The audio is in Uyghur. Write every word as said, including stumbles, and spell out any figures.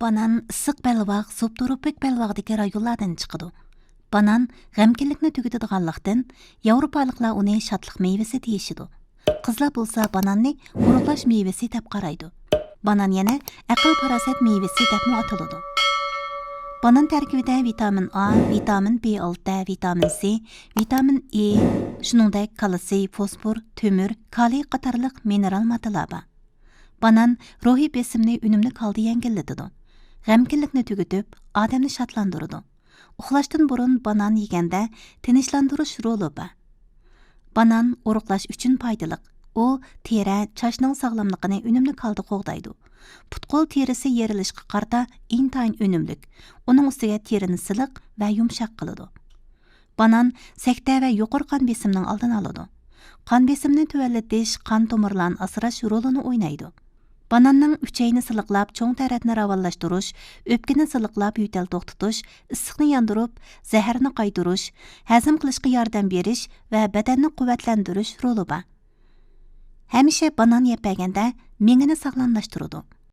بانان ئىسسىق بەلباغ، سۇبتروپىك بەلباغدىكى رايونلاردىن چىقىدۇ. بانان غەمكىنلىكنى تۈگىتىدىغانلىقتىن، ياۋروپالىقلار ئۇنى شادلىق مېۋىسى دېيىشىدۇ. قىزلار بولسا باناننى ئورۇقلاش مېۋىسى دەپ قارايدۇ. بانان يەنە ئەقىل-پاراسەت مېۋىسى دەپمۇ ئاتىلىدۇ. بانان تەركىبىدە ۋىتامىن ئا، ۋىتامىن بى ئالتە، ۋىتامىن سى، ۋىتامىن ئې، شۇنىڭدەك كالتسىي، فوسفور، تۆمۈر، كالىي قاتارلىق مىنېرال ماددىلار بار. بانان روھىي بېسىمنى ئۈنۈملۈك ھالدا يەڭگىللىتىدۇ. غەمكىنلىكنى تۈگىتىپ، ئادەمنى شادلاندۇرىدۇ. ئۇخلاشتىن بۇرۇن بانان يېگەندە تىنچلاندۇرۇش رولى بار. بانان ئورۇقلاش ئۈچۈن پايدىلىق. ئۇ تېرە، چاچنىڭ ساغلاملىقىنى ئۈنۈملۈك ھالدا قوغدايدۇ. پۇت-قول تېرىسى يېرىلىشقا قارىتا ئىنتايىن ئۈنۈملۈك. ئۇنىڭ ئۈستىگە تېرىنى سىلىق ۋە يۇمشاق قىلىدۇ. بانان سەكتە ۋە يۇقىرى قان بېسىمنىڭ ئالدىنى ئالىدۇ. قان بېسىمنى تۆۋەنلىتىش، قان تومۇرلارنى ئاسراش رولىنى ئوينايدۇ. باناننىڭ ئۈچەينى سىلىقلاپ، چوڭ تەرەتنى راۋانلاشتۇرۇش، ئۆپكىنى سىلىقلاپ، يۆتەل توختىتىش، ئىسسىقنى ياندۇرۇپ، زەھەرنى قايتۇرۇش، ھەزىم قىلىشقا ياردەم بېرىش ۋە بەدەننى قۇۋۋەتلەندۈرۈش رولى بار. ھەمىشە بانان يەپ بەرگەندە مېڭىنى ساغلاملاشتۇرىدۇ.